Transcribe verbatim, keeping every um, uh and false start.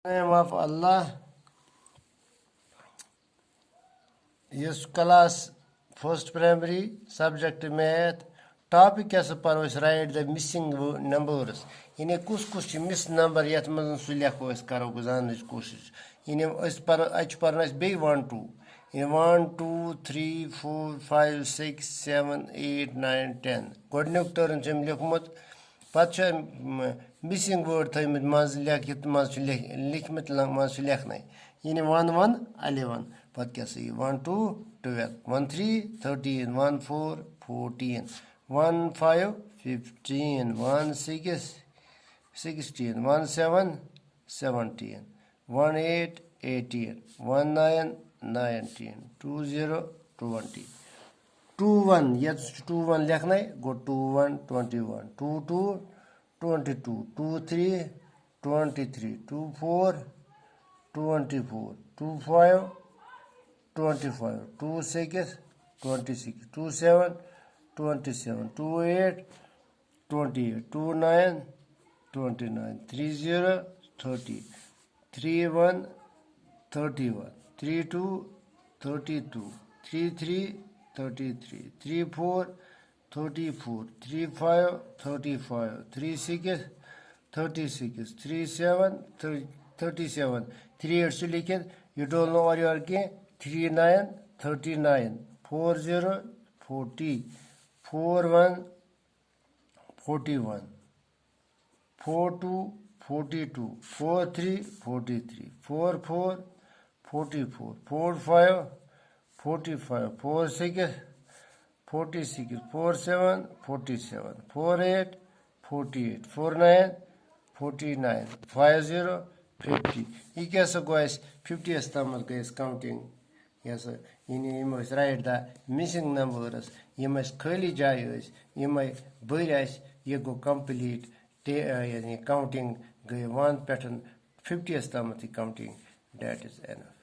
Name of Allah. یُس class first primary, subject math, topic کیٛاہ سا پَرو أسۍ؟ Write the missing numbers. یعنی کُس کُس چھُ miss number یَتھ منٛز، سُہ لیکھو أسۍ، کَرو بہٕ زاننٕچ کوٗشِش. یعنی أسۍ پَرو، اَتہِ چھُ پَرُن اَسہِ بیٚیہِ one two. یعنی one two three four five six seven eight nine ten. گۄڈٕنیُک turn چھُ أمۍ لیوٚکھمُت. پَتہٕ چھُ أمۍ missing word تھٲومٕتۍ منٛز لیکھِتھ، منٛز چھُ لیکھ-، لیکھمٕتۍ لَ-، منٛز چھُ لیکھنَے. یعنی one one eleven. پَتہٕ کیٛاہ سا یہِ؟ One two twelve, one three thirteen, one four fourteen, one five fifteen, one six sixteen, one seven seventeen, one eight eighteen, one nine nineteen, two zero twenty. Two one، یَتَس چھُ two one لیکھنَے، گوٚو two one twenty one, two two twenty two, two three twenty three, two four twenty four, two five twenty five, two six twenty six, two seven twenty seven, two eight twenty eight, two nine twenty nine, three zero thirty, three one thirty one, three two thirty two, three three thirty three, three four thirty four, three five thirty five, three six thirty six, three seven thirty seven, three eight چھُ لیکھِتھ، یہِ ڈول نہٕ اورٕ یورٕ کینٛہہ، three nine thirty nine, four zero forty, four one forty one, four two forty two, four three forty three, four four forty four, four five forty five, four six forty six, four seven forty seven, four eight forty eight, four nine forty nine, five zero fifty. یہِ کیٛاہ سا گوٚو اَسہِ؟ Fifty یَس تامَتھ گٔے اَسہِ counting. یہِ ہسا، یعنی یِم ٲسۍ write the missing numbers، یِم اَسہِ خٲلی جایہِ ٲسۍ، یِمَے بٔرۍ اَسہِ، یہِ گوٚو complete. ٹے-، یعنی counting گٔے one پٮ۪ٹھ fifty یَس تامَتھ یہِ counting. That is enough.